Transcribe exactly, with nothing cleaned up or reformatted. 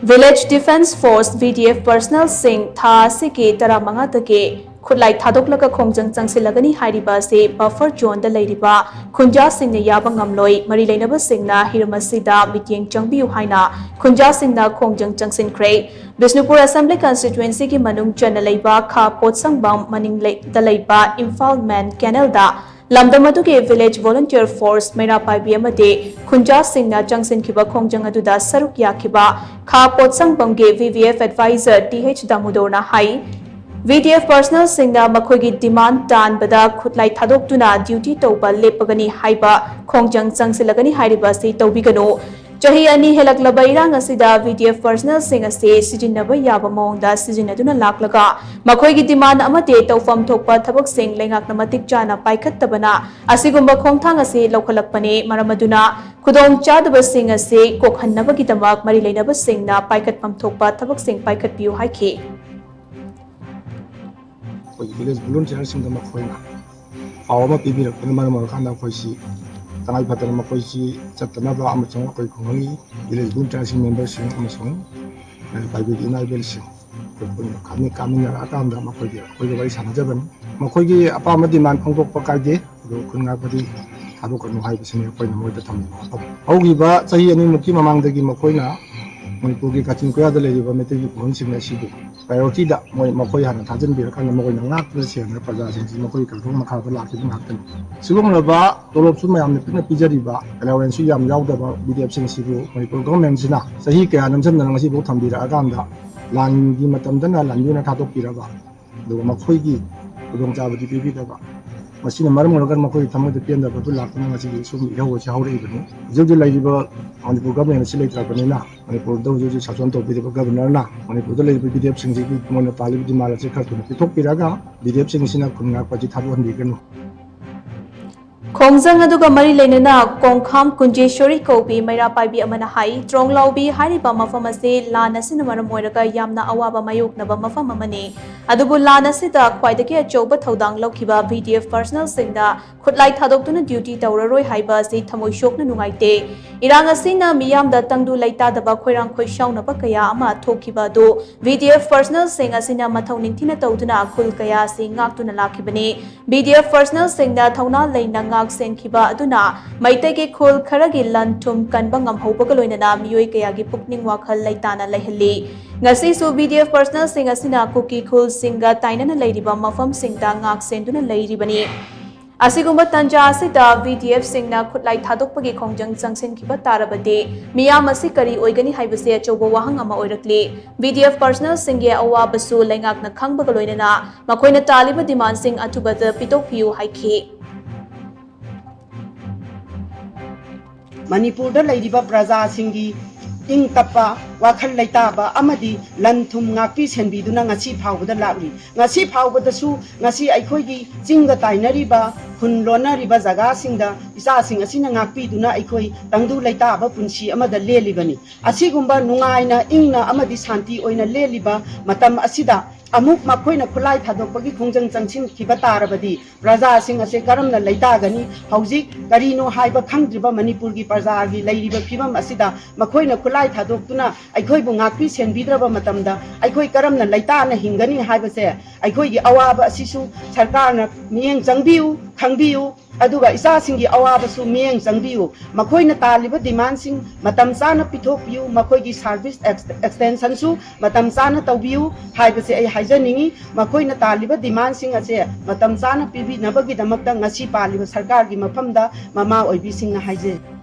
Village Defence Force, V D F, personnelꯁꯤꯡ ꯊꯥ ꯑꯁꯤꯒꯤ ꯇꯔꯥꯃꯉꯥꯗꯒꯤ ꯈꯨꯠꯂꯥꯏ ꯊꯥꯗꯣꯛꯂꯒ ꯈꯣꯡꯖꯪ ꯆꯪꯁꯤꯜꯂꯒꯅꯤ ꯍꯥꯏꯔꯤꯕ ꯑꯁꯤ buffer zoneꯗ ꯂꯩꯔꯤꯕ ꯈꯨꯟꯖꯥꯁꯤꯡꯅ ꯌꯥꯕ ꯉꯝꯂꯣꯏ꯫ ꯃꯔꯤ ꯂꯩꯅꯕꯁꯤꯡꯅ ꯍꯤꯔꯝ ꯑꯁꯤꯗ ꯃꯤꯠꯌꯦꯡ ꯆꯪꯕꯤꯌꯨ ꯍꯥꯏꯅ ꯈꯨꯟꯖꯥꯁꯤꯡꯅ ꯈꯣꯡꯖꯪ ꯆꯪꯁꯤꯟꯈ꯭ꯔꯦ꯫ ꯕꯤꯁꯅꯨꯄꯨꯔ Assembly Constituencyꯒꯤ ꯃꯅꯨꯡ ꯆꯟꯅ ꯂꯩꯕ ꯈꯥ ꯄꯣꯠꯁꯪꯕꯝ ꯃꯅꯤꯡꯗ ꯂꯩꯕ ꯏꯝꯐꯥꯜ Main Canalꯗ ꯂꯝꯗꯝ ꯑꯗꯨꯒꯤ Village Volunteer Force ꯃꯩꯔꯥ ꯄꯥꯏꯕꯤ ꯑꯃꯗꯤ ꯈꯨꯟꯖꯥꯁꯤꯡꯅ ꯆꯪꯁꯤꯟꯈꯤꯕ ꯈꯣꯡꯖꯪ ꯑꯗꯨꯗ ꯁꯔꯨꯛ ꯌꯥꯈꯤꯕ ꯈꯥ ꯄꯣꯠꯁꯪꯕꯝꯒꯤ V V F advisor T H ꯗꯥꯃꯨꯗꯣꯔꯅ ꯍꯥꯏ, V D F personnelꯁꯤꯡꯅ ꯃꯈꯣꯏꯒꯤ demand ꯇꯥꯟꯕꯗ ꯈꯨꯠꯂꯥꯏ ꯊꯥꯗꯣꯛꯇꯨꯅ duty ꯇꯧꯕ ꯂꯦꯞꯄꯒꯅꯤ ꯍꯥꯏꯕ ꯈꯣꯡꯖꯪ ꯆꯪꯁꯤꯜꯂꯒꯅꯤ ꯍꯥꯏꯔꯤꯕ ꯑꯁꯤ ꯇꯧꯕꯤꯒꯅꯨ꯫ ꯆꯍꯤ ꯑꯅꯤ ꯍꯦꯜꯂꯛꯂꯕ ꯏꯔꯥꯡ ꯑꯁꯤꯗ V D F personnelꯁꯤꯡ ꯑꯁꯤ ꯁꯤꯖꯤꯟꯅꯕ ꯌꯥꯕ ꯃꯑꯣꯡꯗ ꯁꯤꯖꯤꯟꯅꯗꯨꯅ ꯂꯥꯛꯂꯒ ꯃꯈꯣꯏꯒꯤ demand ꯑꯃꯗꯤ ꯇꯧꯐꯝ ꯊꯣꯛꯄ ꯊꯕꯛꯁꯤꯡ ꯂꯩꯉꯥꯛꯅ ꯃꯇꯤꯛ ꯆꯥꯅ ꯄꯥꯏꯈꯠꯇꯕꯅ ꯑꯁꯤꯒꯨꯝꯕ ꯈꯣꯡꯊꯥꯡ ꯑꯁꯤ ꯂꯧꯈꯠꯂꯛꯄꯅꯤ꯫ ꯃꯔꯝ ꯑꯗꯨꯅ ꯈꯨꯗꯣꯡꯆꯥꯗꯕꯁꯤꯡ ꯑꯁꯤ ꯀꯣꯛꯍꯟꯅꯕꯒꯤꯗꯃꯛ ꯃꯔꯤ ꯂꯩꯅꯕꯁꯤꯡꯅ ꯄꯥꯏꯈꯠꯐꯝ ꯊꯣꯛꯄ ꯊꯕꯛꯁꯤꯡ ꯄꯥꯏꯈꯠꯄꯤꯌꯨ ꯍꯥꯏꯈꯤ꯫ ꯑꯩꯈꯣꯏꯒꯤ village volunteerꯁꯤꯡꯗ ꯃꯈꯣꯏꯅ ꯄꯥꯎ ꯑꯃ ꯄꯤꯕꯤꯔꯛꯄꯅ ꯃꯔꯝ ꯑꯣꯏꯔꯀꯥꯟꯗ ꯑꯩꯈꯣꯏꯁꯤ ꯇꯉꯥꯏ ꯐꯗꯅ ꯃꯈꯣꯏꯁꯤ ꯆꯠꯇꯅꯕ ꯑꯃꯁꯨꯡ ꯑꯩꯈꯣꯏ ꯈꯨꯡꯒꯪꯒꯤ village volunteerꯁꯤꯡ memberꯁꯤꯡ ꯑꯃꯁꯨꯡ ꯄꯥꯏꯕꯤꯒꯤ ꯏꯃꯥ ꯏꯕꯦꯜꯁꯤꯡ ꯑꯩꯈꯣꯏ ꯄꯨꯟꯅ ꯀꯥꯃꯤꯟꯅꯔꯛꯑꯀꯥꯟꯗ ꯃꯈꯣꯏꯒꯤ ꯑꯩꯈꯣꯏꯒ ꯋꯥꯔꯤ ꯁꯥꯟꯅꯖꯕꯅꯤ꯫ ꯃꯈꯣꯏꯒꯤ ꯑꯄꯥꯝꯕ demand ꯐꯣꯡꯗꯣꯛꯄ ꯀꯥꯏꯗꯦ, ꯑꯗꯨ ꯈꯨꯟ ꯉꯥꯛꯄꯗꯤ ꯊꯥꯗꯣꯛꯀꯅꯨ ꯍꯥꯏꯕꯁꯤꯅꯤ ꯑꯩꯈꯣꯏꯅ ꯃꯣꯏꯗ ꯊꯝꯂꯤꯕ ꯋꯥꯐꯝ꯫ ꯍꯧꯈꯤꯕ ꯆꯍꯤ ꯑꯅꯤꯃꯨꯛꯀꯤ ꯃꯃꯥꯡꯗꯒꯤ ꯃꯈꯣꯏꯅ ꯃꯅꯤꯄꯨꯔꯒꯤ ꯀꯥꯆꯤꯟ ꯀꯣꯌꯥꯗ ꯂꯩꯔꯤꯕ ꯃꯩꯇꯩꯒꯤ ꯈꯨꯡꯒꯪꯁꯤꯡ ꯑꯁꯤꯕꯨ priorityꯗ ꯃꯣꯏ ꯃꯈꯣꯏ ꯍꯥꯟꯅ ꯊꯥꯖꯤꯟꯕꯤꯔꯀꯥꯟꯗ ꯃꯈꯣꯏꯅ ꯉꯥꯛꯇꯨꯅ ꯁꯦꯟꯅ ꯄ꯭ꯔꯖꯥꯁꯤꯡꯁꯤ ꯃꯈꯣꯏꯒꯤ ꯀꯟꯇ꯭ꯔꯣꯜ ꯃꯈꯥꯗ ꯂꯥꯛꯈꯤꯕ ꯉꯥꯛꯇꯅꯤ꯫ ꯁꯤꯒꯨꯝꯂꯕ ꯇꯣꯂꯣꯞꯁꯨ ꯃꯌꯥꯝꯅ ꯄꯤꯛꯅ ꯄꯤꯖꯔꯤꯕ, allowanceꯁꯨ ꯌꯥꯝ ꯌꯥꯎꯗꯕ VDFꯁꯤꯡ ꯑꯁꯤꯕꯨ ꯃꯅꯤꯄꯨꯔ governmentꯁꯤꯅ ꯆꯍꯤ ꯀꯌꯥ ꯅꯝꯁꯤꯟꯗꯅ ꯉꯁꯤꯐꯥꯎ ꯊꯝꯕꯤꯔꯛꯑꯀꯥꯟꯗ ꯂꯥꯟꯒꯤ ꯃꯇꯝꯗꯅ ꯂꯥꯟꯃꯤ ꯑꯣꯏꯅ ꯊꯥꯗꯣꯛꯄꯤꯔꯕ, ꯑꯗꯨꯒ ꯃꯈꯣꯏꯒꯤ ꯈꯨꯗꯣꯡꯆꯥꯕꯗꯤ ꯄꯤꯕꯤꯗꯕ, ꯃꯁꯤꯅ ꯃꯔꯝ ꯑꯣꯏꯔꯒ ꯃꯈꯣꯏꯒꯤ ꯊꯃꯣꯏꯗ ꯄꯦꯟꯗꯕ ꯑꯗꯨ ꯂꯥꯛꯇꯨꯅ ꯉꯁꯤꯒꯤ ꯁꯨꯝ ꯏꯍꯧ ꯑꯁꯤ ꯍꯧꯔꯛꯏꯕꯅꯤ꯫ ꯍꯧꯖꯤꯛ ꯍꯧꯖꯤꯛ ꯂꯩꯔꯤꯕ ꯃꯅꯤꯄꯨꯔ government ꯑꯁꯤ ꯂꯩꯇ꯭ꯔꯕꯅꯤꯅ, ꯃꯅꯤꯄꯨꯔꯗ ꯍꯧꯖꯤꯛ ꯍꯧꯖꯤꯛ ꯁꯥꯁꯣꯟ ꯇꯧꯕꯤꯔꯤꯕ governorꯅ ꯃꯅꯤꯄꯨꯔꯗ ꯂꯩꯔꯤꯕ VDFꯁꯤꯡꯁꯤꯒꯤ ꯃꯣꯏꯅ ꯇꯥꯜꯂꯤꯕ demand ꯑꯁꯤ ꯈꯔ ꯊꯨꯅ ꯄꯤꯊꯣꯛꯄꯤꯔꯒ VDFꯁꯤꯡꯁꯤꯅ ꯈꯨꯟ ꯉꯥꯛꯄ ꯑꯁꯤ ꯊꯥꯗꯣꯛꯍꯟꯕꯤꯒꯅꯨ꯫ ꯈꯣꯡꯖꯪ ꯑꯗꯨꯒ ꯃꯔꯤ ꯂꯩꯅꯅ ꯀꯣꯡꯈꯥꯝ ꯀꯨꯟꯖꯦꯁꯣꯔꯤ ꯀꯧꯕꯤ ꯃꯩꯔꯥ ꯄꯥꯏꯕꯤ ꯑꯃꯅ ꯍꯥꯏ, ꯇ꯭ꯔꯣꯡꯂꯥꯎꯕꯤ ꯍꯥꯏꯔꯤꯕ ꯃꯐꯝ ꯑꯁꯤ ꯂꯥꯟ ꯑꯁꯤꯅ ꯃꯔꯝ ꯑꯣꯏꯔꯒ ꯌꯥꯝꯅ ꯑꯋꯥꯕ ꯃꯥꯌꯣꯛꯅꯕ ꯃꯐꯝ ꯑꯃꯅꯤ꯫ ꯑꯗꯨꯕꯨ ꯂꯥꯟ ꯑꯁꯤꯗ ꯈ꯭ꯋꯥꯏꯗꯒꯤ ꯑꯆꯧꯕ ꯊꯧꯗꯥꯡ ꯂꯧꯈꯤꯕ ꯚꯤ ꯗꯤ ꯑꯦꯐ ꯄꯔꯁꯅꯦꯜꯁꯤꯡꯅ ꯈꯨꯠꯂꯥꯏ ꯊꯥꯗꯣꯛꯇꯨꯅ ꯗ꯭ꯌꯨꯇꯤ ꯇꯧꯔꯔꯣꯏ ꯍꯥꯏꯕ ꯑꯁꯤ ꯊꯃꯣꯏ ꯁꯣꯛꯅ ꯅꯨꯡꯉꯥꯏꯇꯦ꯫ ꯏꯔꯥꯡ ꯑꯁꯤꯅ ꯃꯤꯌꯥꯝꯗ ꯇꯪꯗꯨ ꯂꯩꯇꯥꯗꯕ ꯈꯣꯏꯔꯥꯡ ꯈꯣꯏꯁꯥꯎꯅꯕ ꯀꯌꯥ ꯑꯃ ꯊꯣꯛꯈꯤꯕ ꯑꯗꯨ ꯚꯤ ꯗꯤ ꯑꯦꯐ ꯄꯔꯁꯅꯦꯜꯁꯤꯡ ꯑꯁꯤꯅ ꯃꯊꯧ ꯅꯤꯡꯊꯤꯅ ꯇꯧꯗꯨꯅ ꯈꯨꯜ ꯀꯌꯥ ꯑꯁꯤ ꯉꯥꯛꯇꯨꯅ ꯂꯥꯛꯈꯤꯕꯅꯤ꯫ ꯚꯤ ꯗꯤ ꯑꯦꯐ ꯄꯔꯁꯅꯦꯜꯁꯤꯡꯅ ꯊꯧꯅꯥ ꯂꯩꯅ ꯉꯥꯛ ꯁꯦꯟꯈꯤꯕ ꯑꯗꯨꯅ ꯃꯩꯇꯩꯒꯤ ꯈꯨꯜ ꯈꯔꯒꯤ ꯂꯟ ꯊꯨꯝ ꯀꯟꯕ ꯉꯝꯍꯧꯕꯒ ꯂꯣꯏꯅꯅ ꯃꯤꯑꯣꯏ ꯀꯌꯥꯒꯤ ꯄꯨꯛꯅꯤꯡ ꯋꯥꯈꯜ ꯂꯩꯇꯥꯅ ꯂꯩꯍꯜꯂꯤ꯫ ꯉꯁꯤꯁꯨ ꯚꯤ ꯗꯤ ꯑꯦꯐ ꯄꯔꯁꯅꯦꯜꯁꯤꯡ ꯑꯁꯤꯅ ꯀꯨꯀꯤ ꯈꯨꯜꯁꯤꯡꯒ ꯇꯥꯏꯅꯅ ꯂꯩꯔꯤꯕ ꯃꯐꯝꯁꯤꯡꯗ ꯉꯥꯛ ꯁꯦꯟꯗꯨꯅ ꯂꯩꯔꯤꯕꯅꯤ꯫ ꯑꯁꯤꯒꯨꯝꯕ ꯇꯟꯖꯥ ꯑꯁꯤꯗ ꯚꯤ ꯗꯤ ꯑꯦꯐꯁꯤꯡꯅ ꯈꯨꯠꯂꯥꯏ ꯊꯥꯗꯣꯛꯄꯒꯤ ꯈꯣꯡꯖꯪ ꯆꯪꯁꯤꯟꯈꯤꯕ ꯇꯥꯔꯕꯗꯤ ꯃꯤꯌꯥꯝ ꯑꯁꯤ ꯀꯔꯤ ꯑꯣꯏꯒꯅꯤ ꯍꯥꯏꯕꯁꯤ ꯑꯆꯧꯕ ꯋꯥꯍꯪ ꯑꯃ ꯑꯣꯏꯔꯛꯂꯤ꯫ ꯚꯤ ꯗꯤ ꯑꯦꯐ ꯄꯔꯁꯅꯦꯜꯁꯤꯡꯒꯤ ꯑꯋꯥꯕꯁꯨ ꯂꯩꯉꯥꯛꯅ ꯈꯪꯕꯒ ꯂꯣꯏꯅꯅ ꯃꯈꯣꯏꯅ ꯇꯥꯜꯂꯤꯕ ꯗꯤꯃꯥꯟꯁꯤꯡ ꯑꯊꯨꯕꯗ ꯄꯤꯊꯣꯛꯄꯤꯌꯨ ꯍꯥꯏꯈꯤ꯫ ꯃꯅꯤꯄꯨꯔꯗ ꯂꯩꯔꯤꯕ ꯄ꯭ꯔꯖꯥꯁꯤꯡꯒꯤ ꯏꯪ ꯇꯞꯄ, ꯋꯥꯈꯜ ꯂꯩꯇꯥꯕ ꯑꯃꯗꯤ ꯂꯟ ꯊꯨꯝ ꯉꯥꯛꯄꯤ ꯁꯦꯟꯕꯤꯗꯨꯅ ꯉꯁꯤ ꯐꯥꯎꯕꯗ ꯂꯥꯛꯂꯤ꯫ ꯉꯁꯤ ꯐꯥꯎꯕꯗꯁꯨ ꯉꯁꯤ ꯑꯩꯈꯣꯏꯒꯤ ꯆꯤꯡꯒ ꯇꯥꯏꯅꯔꯤꯕ, ꯈꯨꯟ ꯂꯣꯟꯅꯔꯤꯕ ꯖꯒꯥꯁꯤꯡꯗ ꯏꯆꯥꯁꯤꯡ ꯑꯁꯤꯅ ꯉꯥꯛꯄꯤꯗꯨꯅ ꯑꯩꯈꯣꯏ ꯇꯪꯗꯨ ꯂꯩꯇꯥꯕ ꯄꯨꯟꯁꯤ ꯑꯃꯗ ꯂꯦꯜꯂꯤꯕꯅꯤ꯫ ꯑꯁꯤꯒꯨꯝꯕ ꯅꯨꯡꯉꯥꯏꯅ, ꯏꯪꯅ ꯑꯃꯗꯤ ꯁꯥꯟꯇꯤ ꯑꯣꯏꯅ ꯂꯦꯜꯂꯤꯕ ꯃꯇꯝ ꯑꯁꯤꯗ ꯑꯃꯨꯛ ꯃꯈꯣꯏꯅ ꯈꯨꯠꯂꯥꯏ ꯊꯥꯗꯣꯛꯄꯒꯤ ꯈꯣꯡꯖꯪ ꯆꯪꯁꯤꯟꯈꯤꯕ ꯇꯥꯔꯕꯗꯤ ꯄ꯭ꯔꯖꯥꯁꯤꯡ ꯑꯁꯦ ꯀꯔꯝꯅ ꯂꯩꯇꯥꯒꯅꯤ? ꯍꯧꯖꯤꯛ ꯀꯔꯤꯅꯣ ꯍꯥꯏꯕ ꯈꯪꯗ꯭ꯔꯤꯕ ꯃꯅꯤꯄꯨꯔꯒꯤ ꯄ꯭ꯔꯖꯥꯒꯤ ꯂꯩꯔꯤꯕ ꯐꯤꯕꯝ ꯑꯁꯤꯗ ꯃꯈꯣꯏꯅ ꯈꯨꯠꯂꯥꯏ ꯊꯥꯗꯣꯛꯇꯨꯅ ꯑꯩꯈꯣꯏꯕꯨ ꯉꯥꯛꯄꯤ ꯁꯦꯟꯕꯤꯗ꯭ꯔꯕ ꯃꯇꯝꯗ ꯑꯩꯈꯣꯏ ꯀꯔꯝꯅ ꯂꯩꯇꯥꯅ ꯍꯤꯡꯒꯅꯤ ꯍꯥꯏꯕꯁꯦ, ꯑꯩꯈꯣꯏꯒꯤ ꯑꯋꯥꯕ ꯑꯁꯤꯁꯨ ꯁꯔꯀꯥꯔꯅ ꯃꯤꯠꯌꯦꯡ ꯆꯪꯕꯤꯌꯨ, ꯈꯪꯕꯤꯌꯨ꯫ ꯑꯗꯨꯒ ꯏꯆꯥꯁꯤꯡꯒꯤ ꯑꯋꯥꯕꯁꯨ ꯃꯤꯠꯌꯦꯡ ꯆꯪꯕꯤꯌꯨ꯫ ꯃꯈꯣꯏꯅ ꯇꯥꯜꯂꯤꯕ ꯗꯤꯃꯥꯟꯁꯤꯡ ꯃꯇꯝ ꯆꯥꯅ ꯄꯤꯊꯣꯛꯄꯤꯌꯨ, ꯃꯈꯣꯏꯒꯤ ꯁꯥꯔꯚꯤꯁ ꯑꯦꯛꯁ-, ꯑꯦꯛꯁꯇꯦꯟꯁꯟꯁꯨ ꯃꯇꯝ ꯆꯥꯅ ꯇꯧꯕꯤꯌꯨ ꯍꯥꯏꯕꯁꯦ ꯑꯩ ꯍꯥꯏꯖꯅꯤꯡꯏ꯫ ꯃꯈꯣꯏꯅ ꯇꯥꯜꯂꯤꯕ ꯗꯤꯃꯥꯟꯁꯤꯡ ꯑꯁꯦ ꯃꯇꯝ ꯆꯥꯅ ꯄꯤꯕꯤꯅꯕꯒꯤꯗꯃꯛꯇ ꯉꯁꯤ ꯄꯥꯜꯂꯤꯕ ꯁꯔꯀꯥꯔꯒꯤ ꯃꯐꯝꯗ ꯃꯃꯥ ꯑꯣꯏꯕꯤꯁꯤꯡꯅ ꯍꯥꯏꯖꯩ꯫